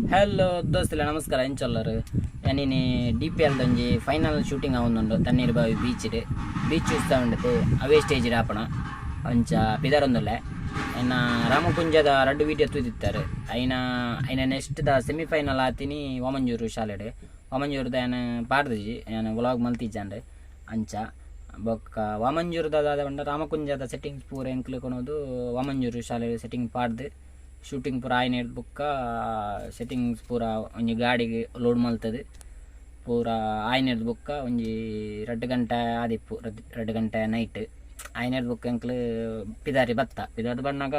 Hello ದೋಸ್ತಿಲ್ಲ, ನಮಸ್ಕಾರ. ಎಂಚೊಲ್ಲರು? ಯಾನಿನಿ D P L ಒಂಜಿ final shooting ಆವೊಂದುಂಡು ತಣ್ಣೀರು ಬಾವಿ ಬೀಚ್ ಬೀಚ್ ಉಂಡತೆ. ಅವೇ ಸ್ಟೇಜ್ ಆಪಣ ಅಂಚ ಪಿದರೊಂದುಲ್ಲೆ. ಎನ್ನ ರಾಮಕುಂಜದ ರಡ್ಡ್ ವೀಡಿಯೋ ತೂದಿತ್ತಾರೆ. ಐನ ಐನ ನೆಕ್ಸ್ಟ್ ದ ಸೆಮಿಫೈನಲ್ ಆತಿನಿ ವಾಮಂಜೂರು ಶಾಲೆಡ್. ವಾಮಂಜೂರುದ ಯಾನ್ ಪಾಡ್ದಿಜಿ, ಯಾನ್ ವ್ಲಾಗ್ ಮಲ್ತಿಜ್ಜಾಂಡ್. ಅಂಚ ಬೊಕ್ಕ ವಾಮಂಜೂರುದ ದಾದ ಪಂಡ, ರಾಮಕುಂಜದ ಸೆಟ್ಟಿಂಗ್ಸ್ ಪೂರ ಎಂಕ್ಲು ಕೊನೊದು ವಾಮಂಜೂರು ಶಾಲೆ ಸೆಟ್ಟಿಂಗ್ ಪಾಡ್ದು, ಶೂಟಿಂಗ್ ಪೂರ ಆಯ್ನ ಬೊಕ್ಕ ಸೆಟ್ಟಿಂಗ್ಸ್ ಪೂರ ಒಂಜಿ ಗಾಡಿಗ್ ಲೋಡ್ ಮಲ್ತದು ಪೂರ ಆಯ್ನೆರ್ದ್ ಬೊಕ್ಕ ಒಂಜಿ 2 ಗಂಟೆ ಆದಿಪ್ಪು, 2 ಗಂಟೆ ನೈಟ್ ಆಯ್ನೆರ್ದ್ ಬೊಕ್ಕ ಎಂಕ್ಲು ಪಿದಾರಿ ಬತ್ತ. ಪಿದಾರ್ದ್ ಬನ್ನಗ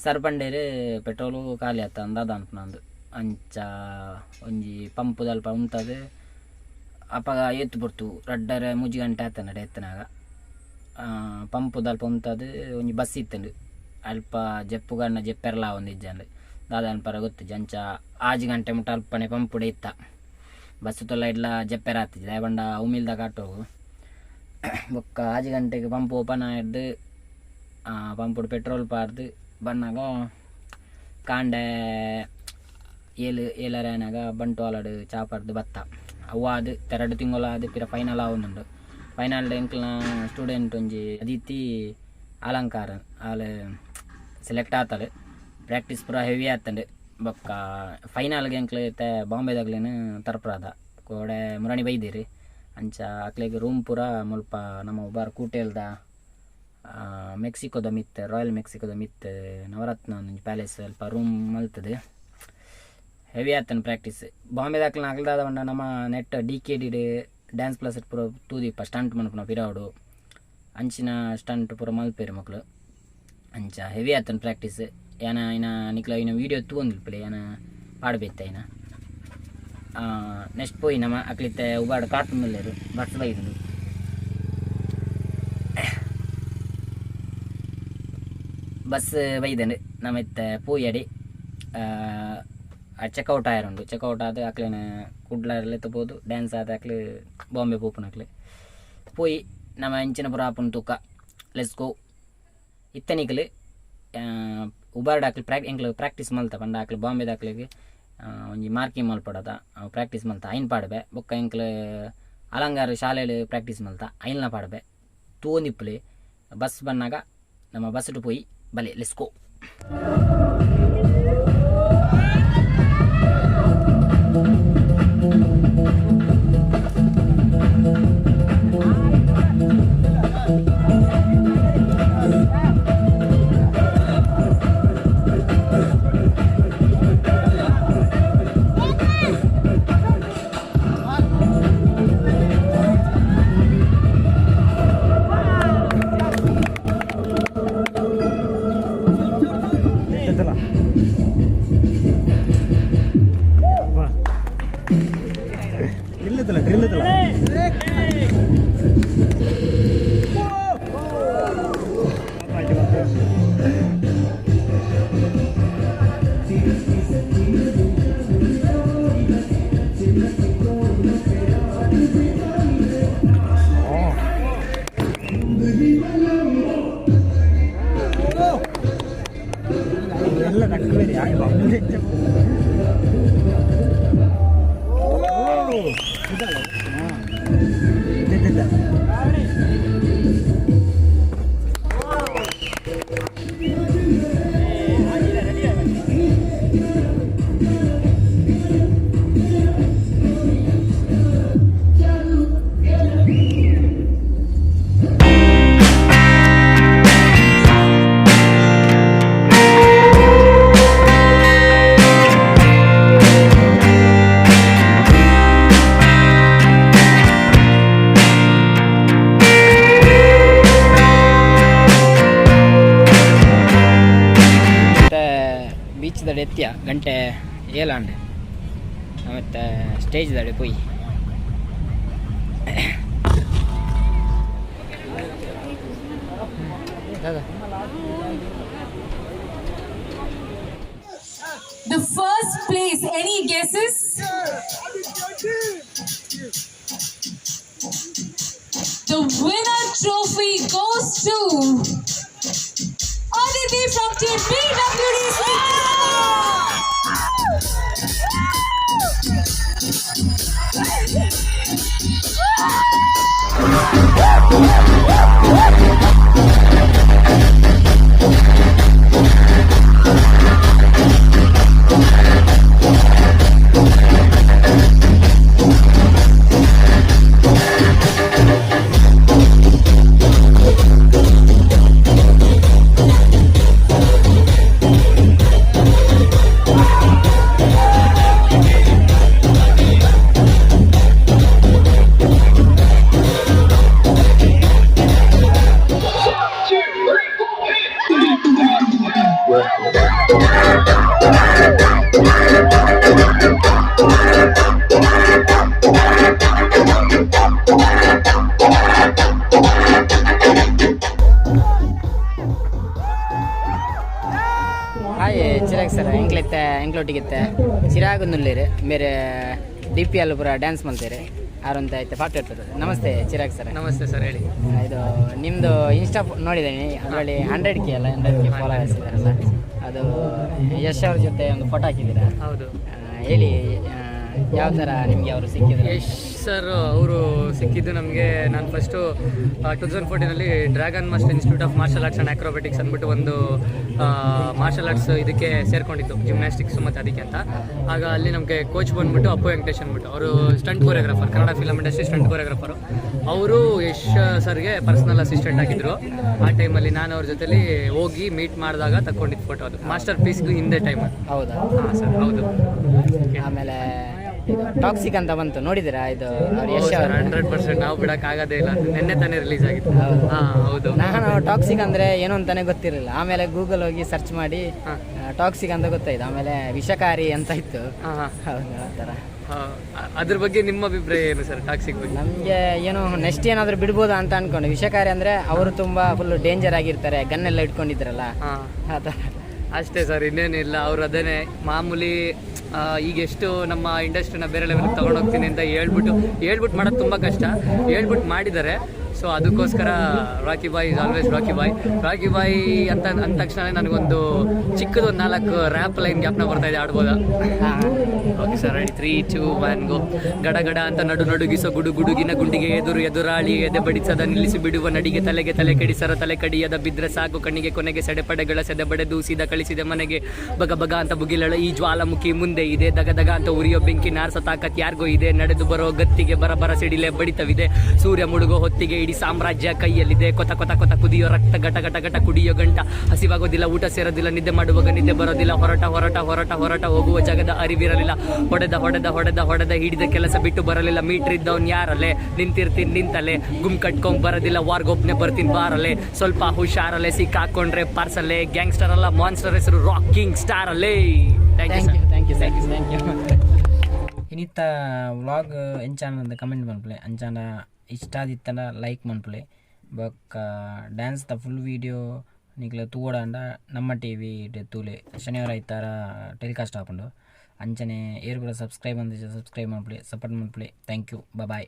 ಸರ್ ಪಂಡೇರು, ಪೆಟ್ರೋಲು ಖಾಲಿ ಆತ ಅಂದಾದ ಅನ್ಪುನಂದು. ಅಂಚ ಒಂಜಿ ಪಂಪುದಲ್ಪ ಉಂತದು ಅಪಗ ಏತ್ ಪೊರ್ತು, ರಡ್ಡರೆ 3 ಗಂಟೆ ಆತಂಡ ಎತ್ತನಾಗ. ಪಂಪುದಲ್ಪ ಉಂತದು ಒಂಜಿ ಬಸ್ ಇತ್ತುಂಡು ಅಲ್ಪ ಜಪ್ಪುಗಣ್ಣ ಜಪ್ಪೆರ್ಲ ಆವೊಂದಿಜ್ಜಂಡ್, ದಾದ ಅನ್ಪರ ಗೊತ್ತಿಜ್ಜಿ. ಅಂಚ 6 ಗಂಟೆ ಮುಟ್ಟ ಅಲ್ಪನೆ ಪಂಪುಡೆ ಇತ್ತ. ಬಸ್ ತೊಲ್ಲ ಇಡ್ಲ ಜಪ್ಪೆರ ಆತಿಜಿ, ದಾಯೆ ಪಂಡ ಉಮಿಲ್ದ ಕಾಟೋಗು. ಬೊಕ್ಕ 6 ಗಂಟೆಗೆ ಪಂಪ್ ಓಪನ್ ಆಯ್ದು, ಪಂಪುಡು ಪೆಟ್ರೋಲ್ ಪಾಡ್ದು ಬನ್ನಗ ಕಾಂಡೆ 7, ಏಳರೆ ಆನಾಗ ಬಂಟ್ವಾಳಡ್ ಚಾ ಪರ್ದು ಬತ್ತ. ಅವು ಆದ್ 2 ತಿಂಗಳು ಆದ್ ಪಿರ ಫೈನಲ್ ಆವೊಂದುಂಡು. ಫೈನಲ್ ಎಂಕ್ಲ್ನ ಸ್ಟೂಡೆಂಟ್ ಒಂಜಿ ಅದಿತಿ ಅಲಂಕಾರ ಆಲ್ ಸೆಲೆಕ್ಟ್ ಆತಲ್. ಪ್ರಾಕ್ಟೀಸ್ ಪೂರ ಹೆವಿ ಆತಂಡು. ಬೊಕ್ಕ ಫೈನಲ್ಗೆ ಎಂಕ್ಲು ಇತ್ತೆ ಬಾಂಬೆದಾಗ್ಲೇನು ತರ್ಪರಾದ ಕೋಡೆ ಮುರಣಿ ಬೈದಿರಿ. ಅಂಚ ಅಕ್ಲೆಗ್ ರೂಮ್ ಪೂರ ಮುಲ್ಪ ನಮ್ಮ ಉಬಾರ್ ಕೂಟೇಲ್ದ ಮೆಕ್ಸಿಕೋದ ಮಿತ್ತು, ರಾಯಲ್ ಮೆಕ್ಸಿಕೋದ ಮಿತ್ತು ನವರತ್ನ ಒಂಜಿ ಪ್ಯಾಲೇಸ್, ಅಲ್ಪ ರೂಮ್ ಮಲ್ತದೆ. ಹೆವಿ ಆತನ್ ಪ್ರಾಕ್ಟೀಸ್. ಬಾಂಬೆದಾಕ್ಲೆನ ಅಗ್ಲ್ದಾದ ಪಂಡ, ನಮ್ಮ net D K did dance plus ಪೂರ ತೂದಿಪ್ಪ, ಸ್ಟಂಟ್ ಮನ್ಪುನ ಪಿರಾವುಡು ಅಂಚಿನ ಸ್ಟಂಟ್ ಪೂರ ಮಲ್ಪೇರು ಮಕ್ಕಳು. ಅಂಚ ಹೆವಿ ಆತನ್ ಪ್ರಾಕ್ಟೀಸ್. ಯಾನ ಇನ್ನ ನಿಕ್ಲ ಇನ್ನ ವೀಡಿಯೋ ತೂವೊಂದಿಲ್ಪಲೆ, ಯಾನ ಪಾಡ್ಬೆತ್ತ ಇನ್ನ. ನೆಕ್ಸ್ಟ್ ಪೋಯಿ ನಮ್ಮ ಅಕ್ಲಿತ್ತೆ ಉಬಾರ್ಡ್ ಕಾತೊಂದುಲ್ಲೆರ್. Bus ಬೈದುಂಡು, bus ಬೈದಂಡು. ನಮ್ಮ ಇತ್ತೆ ಪೋಯಡಿ ಚೆಕ್ಔಟ್ ಆಯರುಂಡು. ಚೆಕ್ಔಟ್ ಆದ್ ಅಕ್ಲೆನ ಕುಡ್ಲ ಲೆತ್ತ ಪೋದು, ಡ್ಯಾನ್ಸ್ ಆದ ಅಕ್ಲು ಬಾಂಬೆ ಪೋಪುನಕ್ಲು. ಪೋಯಿ ನಮ್ಮ ಇಂಚಿನ ಪೂರ ಆಪುಂಡು ತೂಕ. Let's go. ಇತ್ತೆ ನಿಕ್ಲು ಉಬಾರ್ಡ್ ಅಕ್ಲು ಎಂಕ್ಲು ಪ್ರಾಕ್ಟೀಸ್ ಮಲ್ತ ಪಂಡ, ಅಕ್ಲು ಬಾಂಬೆದಕ್ಲೆಗ್ ಒಂಜಿ ಮಾರ್ಕಿಂಗ್ ಮಲ್ಪಡದ ಪ್ರಾಕ್ಟೀಸ್ ಮಲ್ತ, ಐನ್ ಪಾಡ್ಬೆ. ಬೊಕ್ಕ ಎಂಕ್ಲು ಅಲಂಗಾರ ಶಾಲೆಡ್ ಪ್ರಾಕ್ಟೀಸ್ ಮಲ್ತ, ಐನ್ಲ ಪಾಡ್ಬೆ. ತೂವೊಂದಿಪ್ಪುಲೆ. ಬಸ್ ಬನ್ನಾಗ ನಮ್ಮ ಬಸ್ ಪೋಯಿ ಬಲೆ. Let's go. ಚಲ ಬಾ. Drill drill. ಎಲ್ಲ ತಕ್ಕ. ಮತ್ತೆ ಬೀಚ್ ದಡೆ ಎತ್ತಿಯ, ಗಂಟೆ 7 ಆಂಡ್. ಮತ್ತೆ ಸ್ಟೇಜ್ ದಡೆ ಪೋಯಿ. ದಾದಾ. The first place, any guesses? The winner trophy goes to Aditi from Team BWDC. Chirag ನುಲ್ಲೇರು ಮೇರೆ ಡಿ ಪಿ ಎಲ್ ಪೂರ ಡ್ಯಾನ್ಸ್ ಮಲ್ತೇರು. ಆರಂತ ಐತೆ ಪಾಠ. ನಮಸ್ತೆ ಚಿರಾಗ್ ಸರ್. ನಮಸ್ತೆ ಸರ್, ಹೇಳಿ. ಇದು ನಿಮ್ಮದು ಇನ್ಸ್ಟಾ ನೋಡಿದ್ದೀನಿ. ಅದರಲ್ಲಿ 100K ಅಲ್ಲ, 100K followers ಇದ್ದಾರಲ್ಲ, ಅದು ಯಶ್ ಅವ್ರ ಜೊತೆ ಒಂದು ಫೋಟೋ ಹಾಕಿದ್ದೀರಾ. ಹೌದು. ಹೇಳಿ, ಯಾವ ಥರ ನಿಮಗೆ ಅವರು ಸಿಕ್ಕಿದ್ರು? ಯಶ್ ಸರ್ ಅವರು ಸಿಕ್ಕಿದ್ದು ನಮಗೆ, ನಾನು first 2014ರಲ್ಲಿ Dragon Master Institute of Martial Arts and Acrobatics ಅಂದ್ಬಿಟ್ಟು ಒಂದು ಮಾರ್ಷಲ್ ಆರ್ಟ್ಸ್ ಇದಕ್ಕೆ ಸೇರ್ಕೊಂಡಿದ್ದು, ಜಿಮ್ನಾಸ್ಟಿಕ್ಸ್ ಮತ್ತು ಅದಕ್ಕೆ ಅಂತ. ಆಗ ಅಲ್ಲಿ ನಮಗೆ ಕೋಚ್ ಬಂದ್ಬಿಟ್ಟು ಅಪ್ಪು ವೆಂಕಟೇಶ್ ಅಂದ್ಬಿಟ್ಟು. ಅವರು stunt choreographer, Kannada film industry stunt choreographer. ಅವರು ಯಶ್ ಸರ್ಗೆ ಪರ್ಸನಲ್ ಅಸಿಸ್ಟೆಂಟ್ ಆಗಿದ್ದರು. ಆ ಟೈಮಲ್ಲಿ ನಾನು ಅವ್ರ ಜೊತೆಲಿ ಹೋಗಿ ಮೀಟ್ ಮಾಡಿದಾಗ ತಕ್ಕೊಂಡಿದ್ದು ಫೋಟೋ ಅದು, ಮಾಸ್ಟರ್ ಪೀಸ್ಗೂ ಹಿಂದೆ ಟೈಮ್. ಹೌದಾ? ಹಾಂ ಸರ್, ಹೌದು. ಆಮೇಲೆ ಇದು ಟಾಕ್ಸಿಕ್ ಅಂತ ಬಂತು, ನೋಡಿದ್ದೀರಾ? ಇದು ಅವ್ರು ಯಶ್ ಅವರು. 100%, ನಾವು ಬಿಡಕ್ ಆಗೋದೇ ಇಲ್ಲ ಅದು. ನಿನ್ನೆ ತಾನೇ ರಿಲೀಸ್ ಆಗಿತ್ತು. ಹೌದು. ಹಾ, ಹೌದು. ನಾನು ಟಾಕ್ಸಿಕ್ ಅಂದ್ರೆ ಏನು ಅಂತಾನೆ ಗೊತ್ತಿರಲಿಲ್ಲ. ಆಮೇಲೆ ಗೂಗಲ್ ಹೋಗಿ ಸರ್ಚ್ ಮಾಡಿ ಟಾಕ್ಸಿಕ್ ಅಂತ ಗೊತ್ತಾಯ್ತು. ಆಮೇಲೆ ವಿಷಕಾರಿ ಅಂತ ಇತ್ತು. ಹಾ ಹಾ ಹೌದು, ಆ ಥರ. ಹಾ, ಅದ್ರ ಬಗ್ಗೆ ನಿಮ್ಮ ಅಭಿಪ್ರಾಯ ಏನು ಸರ್, ಟಾಕ್ಸಿಕ್ ಬಗ್ಗೆ? ನಮಗೆ ಏನು ನೆಕ್ಸ್ಟ್ ಏನಾದರೂ ಬಿಡ್ಬೋದಾ ಅಂತ ಅನ್ಕೊಂಡು. ವಿಷಕಾರಿ ಅಂದ್ರೆ ಅವರು ತುಂಬಾ ಫುಲ್ ಡೇಂಜರ್ ಆಗಿರ್ತಾರೆ, ಗನ್ ಎಲ್ಲ ಇಟ್ಕೊಂಡಿದ್ರಲ್ಲ, ಆ ಥರ. ಅಷ್ಟೇ ಸರ್, ಇನ್ನೇನಿಲ್ಲ. ಅವ್ರು ಅದೇನೆ ಮಾಮೂಲಿ ಈಗ ಎಷ್ಟು ನಮ್ಮ ಇಂಡಸ್ಟ್ರಿನ ಬೇರೆ ಲೆವೆಲ್ಗೆ ತಗೊಂಡೋಗ್ತೀನಿ ಅಂತ ಹೇಳ್ಬಿಟ್ಟು ಹೇಳ್ಬಿಟ್ಟು ಮಾಡೋದು ತುಂಬ ಕಷ್ಟ. ಹೇಳ್ಬಿಟ್ಟು ಮಾಡಿದ್ದಾರೆ. ಸೊ ಅದಕ್ಕೋಸ್ಕರ Rocky Bhai is always Rocky Bhai. Rocky Bhai ಅಂತ ಅಂದ ತಕ್ಷಣ ನನಗೊಂದು ಚಿಕ್ಕದೊಂದು ನಾಲ್ಕು ರ್ಯಾಪ್ ಲೈನ್ ಜ್ಞಾಪನ ಬರ್ತಾ ಇದೆ, ಆಡ್ಬೋದಾ? Okay sir, ready, 3, 2, 1, go. ಗಡ ಗಡ ಅಂತ ನಡು ನಡುಗಿಸೋ ಗುಡು ಗುಡುಗಿನ ಗುಂಡಿಗೆ ಎದುರು ಎದುರಾಳಿ ಎದೆ ಬಡಿಸದ ನಿಲ್ಲಿಸಿ ಬಿಡುವ ನಡಿಗೆ ತಲೆಗೆ ತಲೆ ಕೆಡಿಸರ ತಲೆ ಕಡಿಯದ ಬಿದ್ರೆ ಸಾಕು ಕಣ್ಣಿಗೆ ಕೊನೆಗೆ ಸೆಡೆಪಡೆಗಳ ಸೆದೆ ಬಡೆದು ಸೀದಾ ಕಳಿಸಿದೆ ಮನೆಗೆ. ಬಗ ಬಗ ಅಂತ ಬುಗಿಲಳ ಈ ಜ್ವಾಲಾಮುಖಿ ಮುಂದೆ ಇದೆ. ದಗ ದಗ ಅಂತ ಉರಿಯೋ ಬೆಂಕಿ ನಾರ್ಸ ತಾಕತ್ ಯಾರಿಗೋ ಇದೆ. ನಡೆದು ಬರೋ ಗತ್ತಿಗೆ ಬರ ಬರ ಸಿಡಿಲೆ ಬಡಿತವಿದೆ. ಸೂರ್ಯ ಮುಳುಗೋ ಹೊತ್ತಿಗೆ ಇಡೀ ಸಾಮ್ರಾಜ್ಯ ಕೈಯಲ್ಲಿದೆ. ಕೊತ ಕೊತ ಕೊತ ಕುದಿಯೋ ರಕ್ತ ಘಟ ಘಟ ಘಟ ಕುಡಿಯೋ ಗಂಟ ಹಸಿವಾಗೋದಿಲ್ಲ, ಊಟ ಸೇರೋದಿಲ್ಲ, ನಿದ್ದೆ ಮಾಡುವಾಗ ನಿದ್ದೆ ಬರೋದಿಲ್ಲ. ಹೊರಟ ಹೊರಟ ಹೊರಟ ಹೊರಟ ಹೋಗುವ ಜಗದ ಅರಿವಿರಲಿಲ್ಲ. ಹೊಡೆದ ಹೊಡೆದ ಹೊಡೆದ ಹೊಡೆದ ಹಿಡಿದ ಕೆಲಸ ಬಿಟ್ಟು ಬರಲಿಲ್ಲ. ಮೀಟರ್ ಇದ್ದವನ್ ಯಾರಲ್ಲೇ ನಿಂತಿರ್ತೀನಿ ನಿಂತಲೆ. ಗುಮ್ ಕಟ್ಕೊಂಡ್ ಬರೋದಿಲ್ಲ, ವಾರ್ಗೊಬ್ನೆ ಬರ್ತೀನಿ ಬಾರಲೆ. ಸ್ವಲ್ಪ ಹುಷಾರಲೆ, ಸಿಕ್ಕಾಕೊಂಡ್ರೆ ಪಾರ್ಸಲೆ. ಗ್ಯಾಂಗ್ಸ್ಟರ್ ಅಲ್ಲ ಮಾನ್ಸ್ಟರ್, ಹೆಸರು ರಾಕಿಂಗ್ ಸ್ಟಾರ್ ಅಲ್ಲೇ. Thank you. Thank you, thank you, thank you. ಇನಿತ್ತ vlog ಎಂಚಾನ ಅಂತ ಕಮೆಂಟ್ ಮನ್ಪುಲೆ. ಅಂಚಾನ ಇಷ್ಟ ಆದಿತ್ತಂಡ ಲೈಕ್ ಮನ್ಪುಲೆ. ಬೊಕ್ಕ ಡ್ಯಾನ್ಸ್ದ ಫುಲ್ ವೀಡಿಯೋ ನಿಕ್ಲೆ ತೂವೊಡಾಂಡ ನಮ್ಮ ಟಿವಿ ತೂಲೆ. ಶನಿವಾರ ಐತಾರ ಟೆಲಿಕಾಸ್ಟ್ ಆಪುಂಡು. ಅಂಚನೆ ಏರ್ ಪೂರ ಸಬ್ಸ್ಕ್ರೈಬ್ ಅಂದಿಜ್ಜ ಸಬ್ಸ್ಕ್ರೈಬ್ ಮನ್ಪುಲೆ, ಸಪೋರ್ಟ್ ಮನ್ಪುಲೆ. Thank you, bye.